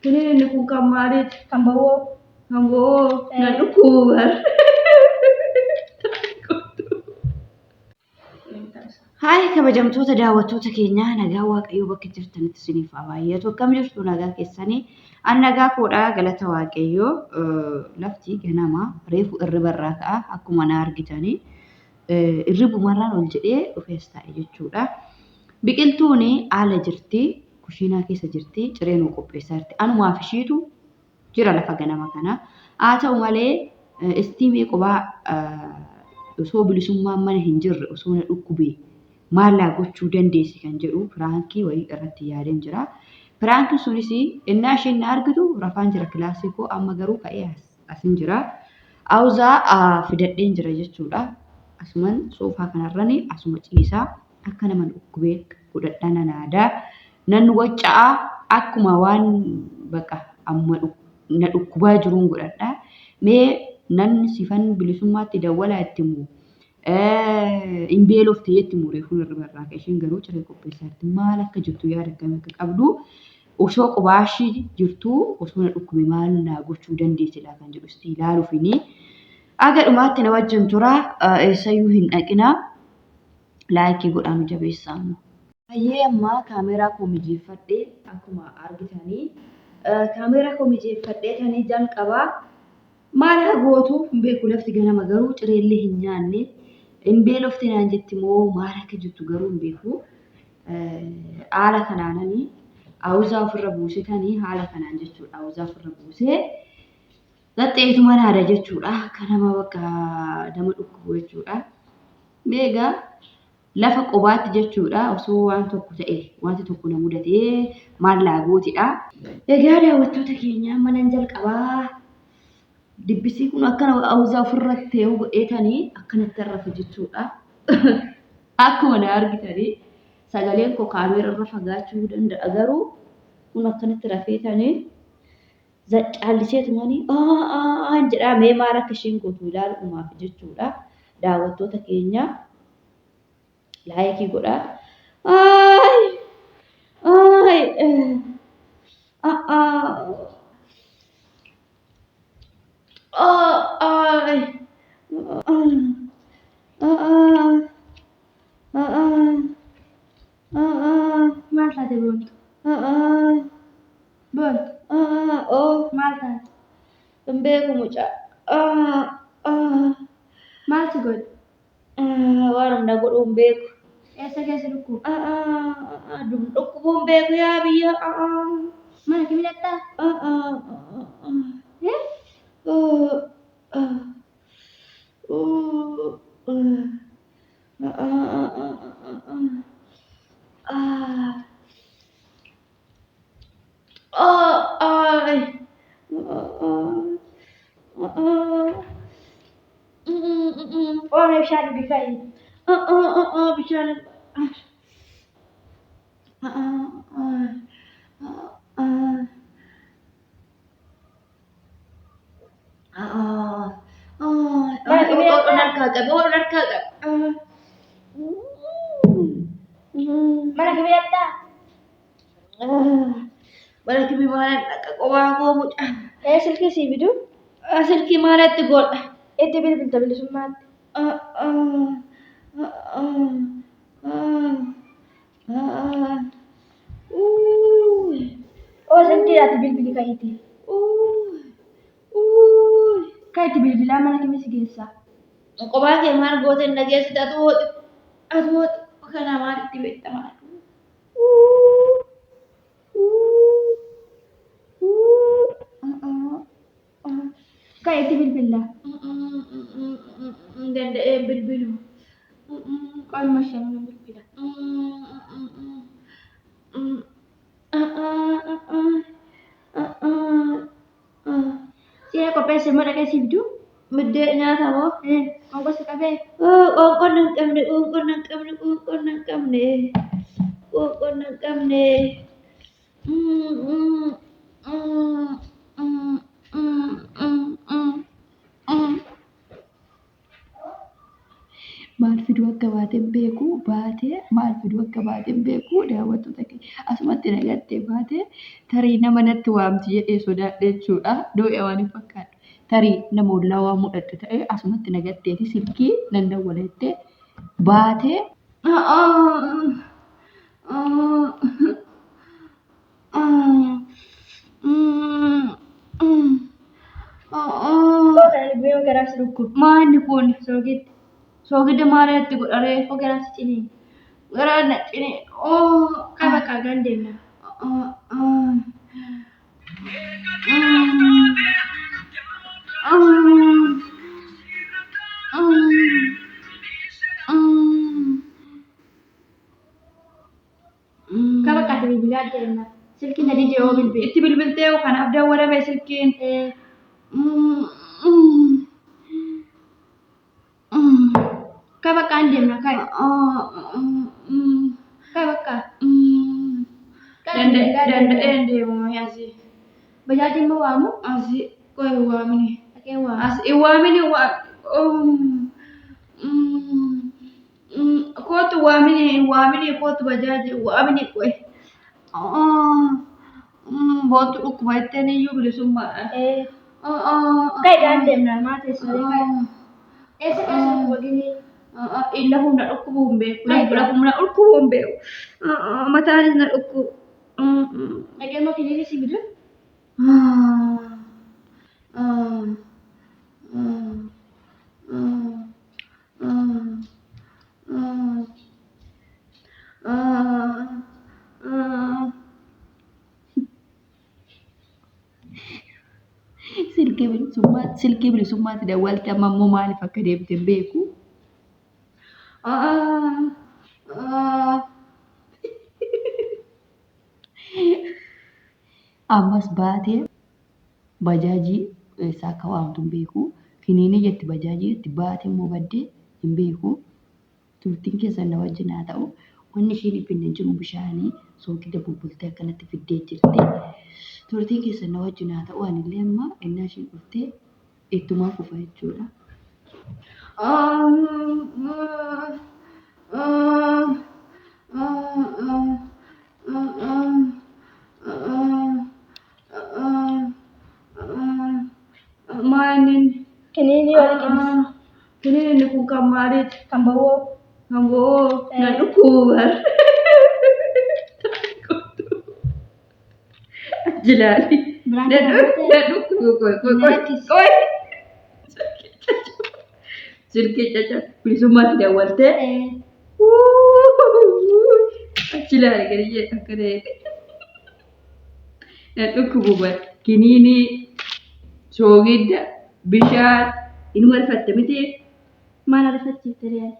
Kiniin inni kun kan maaliiti? Kan bowwoo. Kan bowwoo na dhukkubu bar. Haay kabajamtoota daawwattoota keenyaa, nagaa Waaqayyoo bakka jirtanitti isiniif haa baay'atu. Akkam jirtu, nagaa keessanii? An nagaa koodha, galata Waaqayyoo. Lafti ganama reefu irriba irraa ka'a, akkuma na argitanii irribumarraan ol jedhee dhufees taa'e jechuudha. Biqiltuun haala jirti, kushiinaa keessa jirti, ciree nuu qopheessaa jirti. Anumaaf ishiitu jira lafa ganama kana. Haa ta'u malee, istiimee qobaa osoo bilisummaan mana hin jirre osoo na dhukkubee maal naa gochuu dandeessi kan jedhu piraankii wayii irratti yaadeen jira. Piraankiin sunis innaa isheen na argitu rafaan jira kilaasii koo, amma garuu ka'ee asin jira. Awuzaa fidadheen jira jechuudha. Asuman soofaa kanarrani asuma ciisaa akka nama dhukkubee godhadhaa, nan aadaa, nan wacca'a, akkuma waan bakka amma na dhukkubaa jiruun godhadha. Mee nan sifan bilisummaatti dawwalaa itti himu. Hin beelofte jetti muree fuula irra barraa isheen garuu ciree qopheessaa jirti. Maal akka jirtu, yaada akkamii akka qabdu, osoo qobaashii jirtu osoo na dhukkube maal naa gochuu dandeessi laa kan jedhu isti ilaaluufini. Aga dhumaatti na wajjin tura, eessayyuu hin dhaqina. Like godhaa nu jabeessaa immoo. Baay'ee amma kaameeraa koo mijeeffadhee, akkuma argitanii kaameeraa koo mijeeffadhee tanii jalqabaa. Maal haa gootu hin beeku, lafti ganama garuu cireellee hin nyaanne. Hin beelofte naan jetti moo maal akka jettu garuu hin beeku. Haala kanaanani hawuzaa ofirra buusetanii haala kanaan jechuudha. Hawuzaa ofirra buusee zaxxeetuma naada jechuudha. Akka nama bakka nama dhukkubu jechuudha. Mee egaa lafa qobaatti jechuudha, osoo waan tokko ta'e, wanti tokko na mudatee maal laa gootidha. Egaa daawwattoota keenya, manan jalqabaa. Dibbisii kun akkana hawuzaa ofirratti ta'ee godheetanii akkanatti rafa jechuudha. Akkuma na argitanii sagaleen koo kaameera irra fagaachuu danda'a, garuu kun akkanatti rafeetanii caalliseetumanii aan jedhaa. Mee maal akka isheen gootu ilaaluumaaf jechuudha. Daawwattoota keenya, like godhaa. Ay! Ay! Ay! Ay! Maal taate, Boontu? Boontu. Oh. Maal taate? Hin beeku mucaa. Maal si godhe? Waan humna godhuu hin beeku. Eessa keessa dhukkuba? Dhukkubuu hin beeku yaa biyya. Mana kimi dhaqxaa? Eh? Oomee bishaan dhugi, ka'i. Bishaan. Mana kimi dhaqxaa? Harkaa qabe, harkaa qabe. Mana kimi dhaqxaa? Mana kimi maalan dhaqa qobaa koo, mucaa? Ee, silkii sii fiduu? Silkii maalatti godha? Itti bilbilta bilisummaatti. Oo, silkiidhaatti bilbili, ka'iiti. Ka'itti bilbilaa, mana kimi si geessaa. Qobaa kee maal goote na geessite? Atuu atuu kana maalitti beekta maal? Ka'itti bilbila. Danda'ee bilbilu. Qalma shanan bilbila. Si'a qopheesse immoo dhaqee sii fiduu? Biddeen nyaata moo? Qoonqoo si qabee? Qoonqoon hin qabne, qoonqoon hin qabne, qoonqoon hin qabne, qoonqoon hin qabne. Maal fiduu akka akka baate hin beeku baatee maal fiduu akka baate hin beeku daawwattoota keenya asumatti nagattee baatee tarii nama natti waamti jedhee sodaadhe jechuudha. Doo'ee waan hin fakkaadhu. Tarii nama ollaa waan mudhattu ta'ee asumatti nagatteeti silkii nan dawwala jettee baatee. Koo kana dubbee garaa si dhukkuba. Maalli kun Soogidda. Soogidda maal itti godharee? Koo garaa si ciniin. Garaa na cine. Kaa bakka gaan deemna. Kaa bakka ati bilbilaa deemna. Silkiin na didee yoo bilbile. Itti bilbiltee kanaaf dawwalame silkiin. Kaa bakka aan deemna kaa. Kaa bakka. Danda'een deemu asii. Bajaajii immoo waamu. Asii qoy waamini. Dhaqee waamu. As waamini waa. Kootu waamini waamini kootu bajaajii waamini qoy. Boontu dhukkuba jetteen iyyuu bilisummaadha. Kaa gaan deemna maa teessoo kaa. Eessa keessa dhukkuba gini? Illa humna dhukkubuu hin beeku. Lafuma dhukkubuu hin beeku. Mataanis na dhukkubu. Dhaqee immoo kiliinikii si bidu? Silkii bilisummaa silkii bilisummaatti dawwalte amma immoo maaliif akka deemte hin beeku. Ammas baatee bajaajii eessaa akka waamtu hin beeku. Kiniinii jetti bajaajii jetti baatee immoo baddee hin beeku. Turtiin keessan na wajjin haa ta'u. Wanni ishiin hin finne hin jiru bishaanii soogidda bulbultee akkanatti fiddee jirti. Turtiin keessan na wajjin haa ta'u. Anillee amma innaa ishiin dhuftee ittumaa fufa jechuudha. Maalin? Kiniinii wal qinsi. Kiniinni kun kan maaliiti? Kan bowwoo. Kan bowwoo na dhukkuba bar. Jilaali. Biraan Na kan hammate. dhukkuba qoy qoy Na qoy rakkise. qoy. Silkii caccab bilisummaatti dawwaltee. Achi ilaali gadi jedhe akkana jedhe. Na dhukkubu bar. Kiniinii, soogidda, bishaan inuma rifatte miti. Maal ariifachiifte re'ee?